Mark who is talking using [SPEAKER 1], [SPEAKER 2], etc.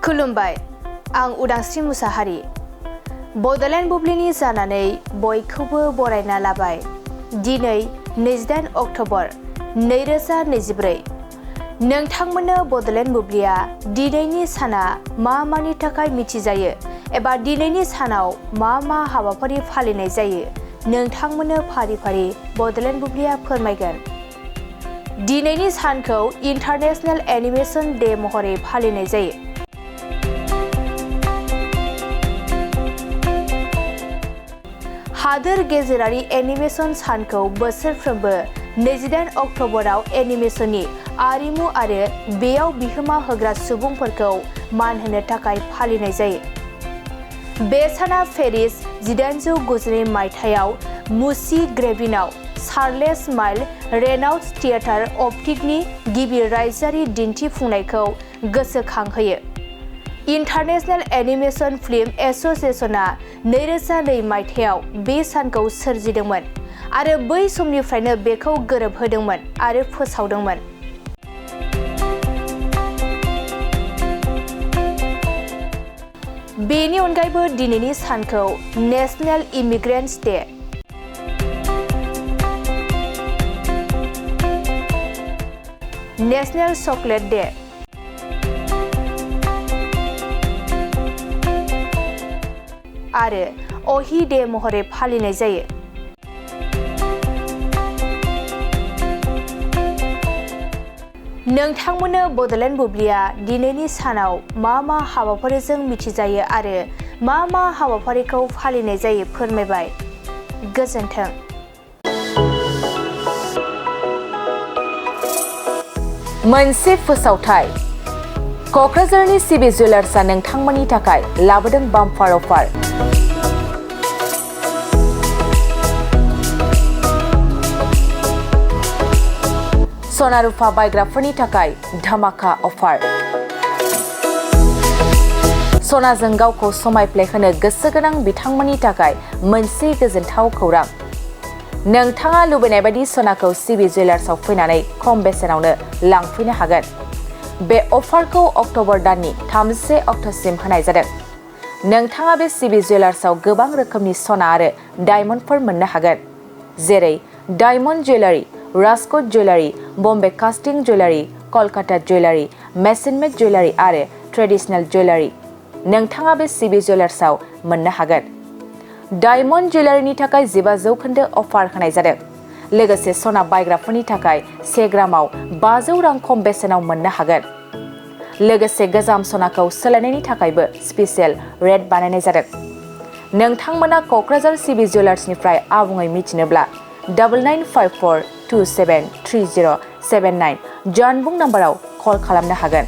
[SPEAKER 1] खुलुमबाय आं उदांस्रि मुसाहारि बड'लेण्ड बुब्लिनि जानानै बयखौबो बरायना लाबाय दिनै 28 अक्ट'बर 2024 नोंथांमोननो बड'लेण्ड बुब्लिया दिनैनि साना मा मानि थाखाय मिथिजायो एबा दिनैनि सानाव मा हाबाफारि फालिनाय जायो नोंथांमोननो फारि फारि बड'लेण्ड बुब्लिया फोरमायगोन। दिनैनि सानखौ इन्टारनेशनेल एनिमेशन डे महरै फालिनाय जायो। हादोर गेजेरारि एनिमेशन सानखौ बोसोरफ्रोमबो 28 अक्ट'बराव एनिमेशननि आरिमु आरो बेयाव बिहोमा होग्रा सुबुंफोरखौ मान होनो थाखाय फालिनाय जायो। बे साना पेरिस 1892 मायथाइयाव मुसी ग्रेविनाव चार्लेस माइल रेनाउल्ट्स थियेटार अप्टिकनि गिबि रायजोआरि दिन्थिफुंनायखौ गोसोखांहोयो। इन्टारनेशनेल एनिमेशन फिल्म एस'सिएशनआ 2002 मायथाइयाव बे सानखौ सोरजिदोंमोन आरो बै समनिफ्रायनो बेखौ गोरोबहोदोंमोन आरो फोसावदोंमोन। बेनि अनगायैबो दिनैनि सानखौ national immigrants day, national chocolate day आरो अहि डे महरै फालिनाय जायो। नोंथांमोननो बड'लेण्ड बुब्लिया दिनैनि सानाव मा हाबाफारिजों मिथिजायो आरो मा हाबाफारिखौ फालिनाय जायो फोरमायबाय। गोजोन्थों।
[SPEAKER 2] मोनसे फोसावथाय क'क्राझारनि सिबि जुवेलार्सआ नोंथांमोननि थाखाय लाबोदों बाम्पार अफार। सना रुफा बायग्राफोरनि थाखाय धामाका अफार। सनाजों गावखौ समायफ्लेहोनो गोसो गोनां बिथांमोननि थाखाय मोनसे गोजोनथाव खौरां। नोंथाङा लुबैनाय बायदि सनाखौ सिबि जुवेलार्सआव फैनानै खम बेसेनावनो लांफैनो हागोन। बे अफारखौ अक्ट'बर दाननि 31 अक्ट'सिम होनाय जादों। नोंथाङा बे सिबि जुवेलार्सआव गोबां रोखोमनि सना आरो डायमन्डफोर मोननो हागोन, जेरै diamond jewellery, Rajkot jewellery, Bombay कास्टिं जुवेलारि, कलकाता जुवेलारि, मेसिन मेड जुवेलारि आरो ट्रेडिशनेल जुवेलारि नोंथाङा बे सिबि जुवेलार्सआव मोननो हागोन। डायमन्ड जुवेलारिनि थाखाय 15% अफार होनाय जादों। लोगोसे सना बायग्राफोरनि थाखाय 1 ग्रामाव 500 रां खम बेसेनाव मोननो हागोन। लोगोसे गोजाम सनाखौ सोलायनायनि थाखायबो स्पेसियेल रेट बानायनाय जादों। नोंथांमोना क'क्राझार सिबि जुवेलार्सनिफ्राय आबुङै मिथिनोब्ला 9954273079 जानबुं नाम्बाराव कल खालामनो हागोन।